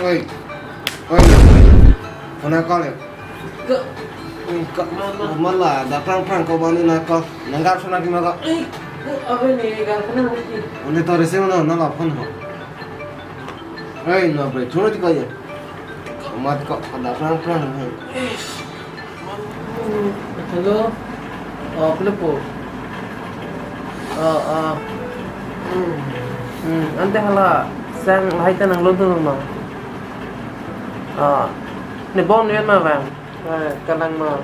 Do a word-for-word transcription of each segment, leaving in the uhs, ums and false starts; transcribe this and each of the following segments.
Oi. Oi. Kona kau le. Ke. Ke. Mama. Mala, dak prang prang kau bani na kau. Nanggar sana kima kau. Eh, ke apa ni gar sana mesti. Undi to resi mana na la phone ho. Oi, na bre, choro di kau ya. Mat kau dak prang prang. Eh. Hello. Oh, hello po. Oh, oh. Hmm. Hmm, ante hala sang lahai ta nanglo dun ma. Ah. Ne bong ne ma bang. Ah, kalang ma.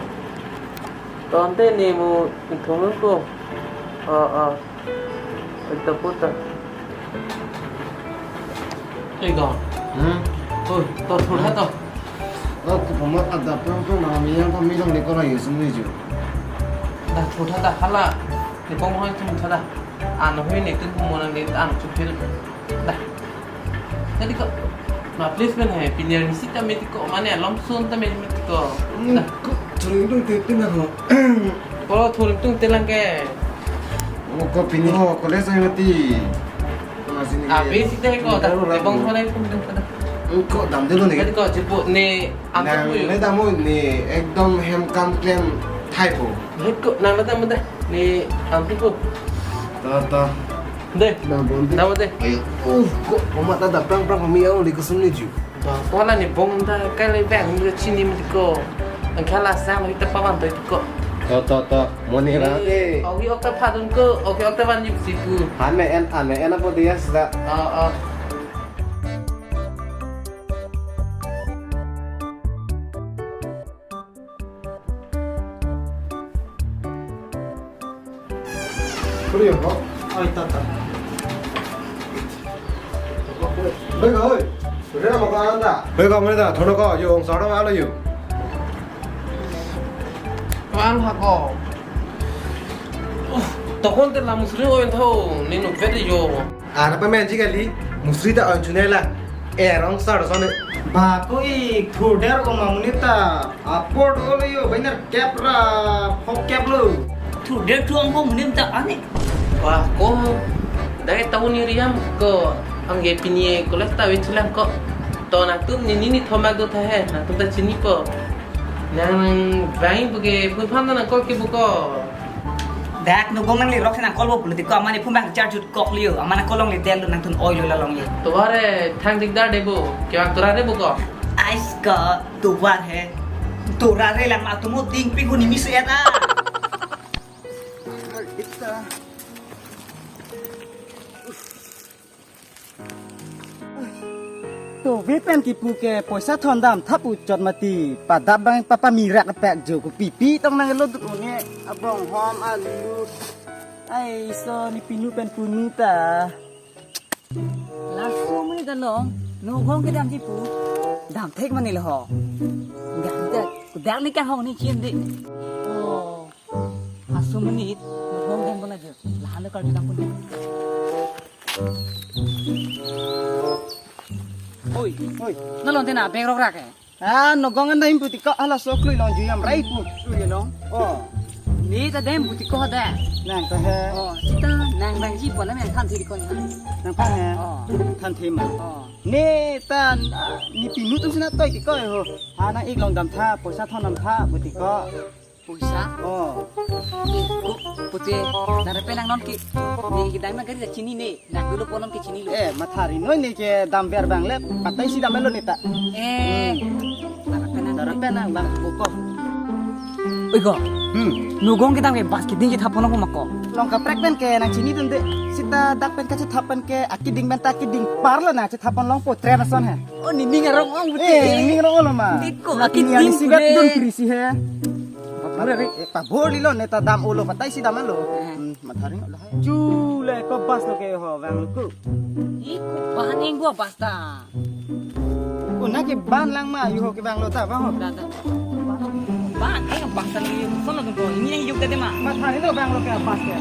To ante ne mo thong ko. Ah, ah. Oi, to puta. Oi, go. Hmm? Oi, to thurha to. Oh, ke pemat ada pun pun nama yang kami dong di kono Yusuf ni ju. Dah, thurha dah, hala. Di kong hoi thurha dah. Ano hoi ni tu mo nang di ano chupil. Dah. Tadi ko. Na please men hai, piniar ni sita meti ko, mane alom sun ta meti ko. Hmm, dah. Ko, churi dong te pin ho. Ko thur tung telang ke. Oh, ko pini ho, college ai mati. Masih ni. Ah, basic deh ko, dah. Baru ragu. Bang mana pun dah. Ko damdelo ne. Tadi ko, cepu ne, angkat nang dulu. Ne damu ne, ekdom hem kam klem thai po. Baik ko, nang datang mudah. Ne, angkat po. Ta, ta. Deh. Nang bon deh. Damu deh. Ayo. Uh, ko, pemat ada prang prang kami yang di kusum ni ju. Ba, ko la ne bong ta kai le bang ni chini mati ko. Angkhala sang hita pavan to ko. To, to, to. Moni ra. Eh, ogi okta phadun ko, ogi okta van yuk siku. Ame en, ame en apo dia sida. Oh, oh. Beri ya, Pak? Oi, ta, ta. Beri ka, oi. Beri ka, makan anda. Beri ka, mana dah? Thono ka, yo, ong sara alo yo. Wan ha ko. Tokon te la musri oi tho, ni nuk vet yo. Ana pa men ji kali, musri ta on chunela. E rong sar sone. Ba ko i thurder ko mamuni ta. Apor do lo yo, bainer kep ra, phok kep lo. Thurder thu ang ko munim ta ane. Wah, ko dai tahun ni riam ko ang ge pini college ta wet chulang ko. To nangtum ni ni ni thoma do tha he, nangtum ta chini po. Nang bang buke phun phan nang ko ke buko. Dak no gong nang le rok nang call bo politik ko amani phun bang charge kok liyo, amana kolong le del nangtum oi lo la long ye. Tovar he thang dikdar debo, kevang tora debo ko. Ais ka tovar he. Tovar he la ma tumo ding pi ko ni mi se eta. To ve pen kipu ke poisa thondam thap u chot mati, padap bang papa mirak apak jo ko pipi tong nang lo duk ne abong hom alu. Ai so ni pinu pen punu ta. Laso muni ta long, no gong kedam kipu. Dam thek mani lo ho. Dam thek, ku dam ni ka hong ni chin di. Oh. Aso muni, no gong kedam bola jo. Lahan lo kar kedam pun. Oi, oi. Nalon tena beng rok rak eh. Ah, no gong anda impu tiko hala so klui long juyam rai pu. Klui long. Oh. Ni ta dem pu tiko da. Nang ta he. Oh, sita nang bang ji pon nang than thi tiko ni. Nang than he. Oh. Than thi ma. Oh. Ni tan ni pinu tum sina toi tiko ho. Ha nang ik long dam tha, poisa thon dam tha pu tiko. Poisa? Oh. Eh, ko, pute, nang repe nang non ke. Ni kedam nang gari chini ne. Nang dulu ponom ke chini lo. Eh, mathari noi ni ke dam ber bang le, patai si dam lo ni ta. Eh. Hmm. Nang repe nang. Nang repe nang bang buko. Oi ko. Hmm. No gong kedam ke bas keding ke thap ponom ko mako. Long kaprek pen ke nang chini dun de. Sita dak pen kachethap pen ke akeding pen ta akeding par lo nang chethap pon long po tren ason he. Oh, ni ning arong ong pute. Eh, ni ning arong lo ma. Tiko, akeding si bet pute. Dun kri si he. Pabor ri. Eh, pabor lilo ne ta dam olo patai si dam lo. Eh. Hmm, mathari lo hai. Chu le ko bas lo ke ho vang lo ku. Iko ban eng gua bas ta. Ko na ke ban lang ma yu ho ke vang lo ta vang ho. Da, da. Ban eng bas ta ni son lo ko ini yang yuk tadi ma. Mathari lo vang lo ke bas ke.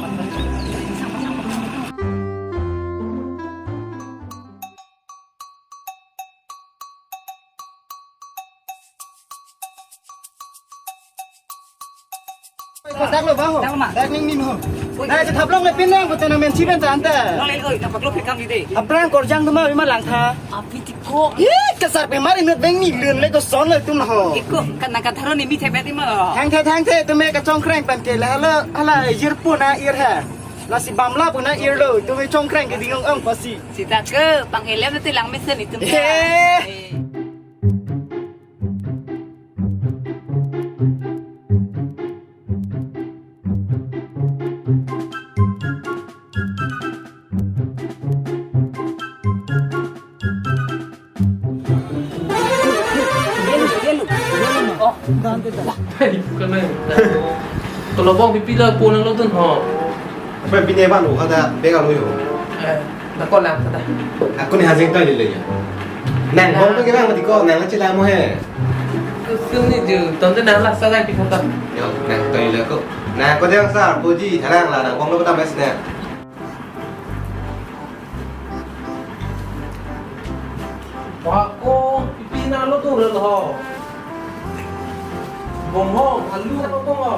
Dak lo ba ho. Dak lo ma? Dak ning ning ho. Oi. Dak ke thaplong le pin nang, kota na men si pen ta anta. Lo le, oi, na paklo pekam di de. Aphrang korjang tu ma, bima langtha. Api tiko. Ih, kasar pe mari nut beng ni lun le koson lo tum ho. Iko, kan na katharo ni mi thepet ima lo. Thang the, thang the, tum e kachongkreng pen ke le, hala, hala, ir pu na ir ha. Lasi bamla pu na ir lo, tum e chongkreng ke ding ong ong pasi. Sita ke, pang elem nanti lang mesen itum. Eh. Eh. Oh, bukan main. Kalau bong pipi la po nang lotun ho. Apa pine ban lo kada bega lo yo. Eh, nako lang kada. Ako ni hajeng to lele ya. Nang bong to kebang mati ko nang chila mo he. Kusum ni ju, tonte nang la sa dai pi kota. Yo, nang to lele ko. Nang ko dang sa poji tharang la nang bong lo kota mes ne. Ba ko, pipi na lo tu rel ho. Bong ho, alu na lo bong ho.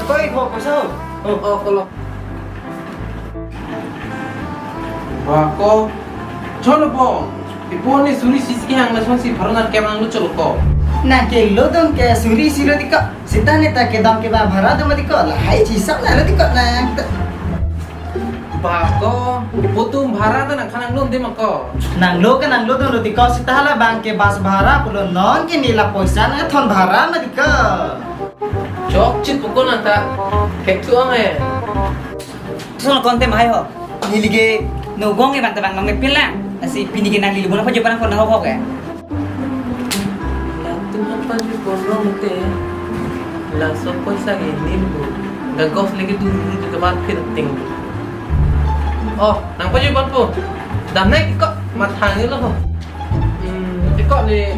Koi ho, koso? Oh, oh, kolo. Ba ko, cholo bong. Ipo ni suri sisi ke hang na son si pharo na kem nang lo cholo ko. Na ke lo dong ke suri siro di ko. Sita ne ta ke dong ke ba bhara dong di ko. Lahai chisam na lo di ko na. Ba ko, putum bhara ta nang khanang lun di ma ko. Nang lo ke nang lo dong lo di ko, sita la bang ke bus bhara pulo non ke nila poisa na thon bhara ma di ko. Chok chit pukon anta. Hek tu ang eh. Son konte mahai ho. Neli ke no gong ke bang tabang bang ke pilang. Asi pini ke nang lili bona pajo parang kona ho ho ke. Latum apa ju pon rong te. Laso poisa ke nil bu. Gagos lagi dulu dulu ke bat keriting. Oh, nang pajo pon po. Dam naik kok mat hang lo ho. Hmm, kok ni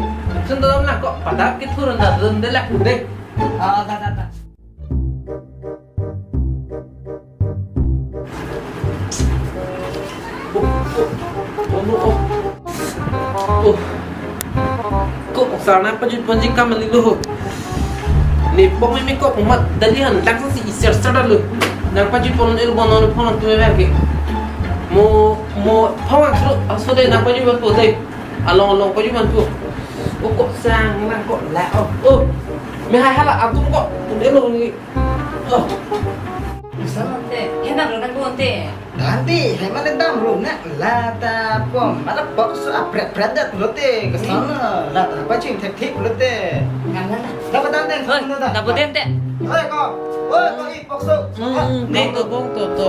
sun dam na kok padak ke turun dam dam de lah de. Ah, ta ta ta. Oh, oh, oh, oh, oh. Oh. Kok sarna pajut panji kam ani lo ho. Ni pok mi mi kok mat dali han dak si isir sadar lo. Nang pajut pon el bonon phone tu me ke. Mo mo phone ang sro aso de nang pajut pon po de. Along along pajut pon po. Oh kok sang nang kok la oh. Oh. Me hai hala atum kok. Tu de lo ni. Oh. Bisa. Te, hendak lo nang bonte. Dante, hai mana dam lo na la ta pom, mana pok so apret pret dat lo te, kesana la ta apa cing thek thek lo te. Nang nang. Dapat dante, Oi, nang dante. Dapat dante. Oi ko, oi ko i pok so. Hmm, Ah, ning no, no. Kebong to to.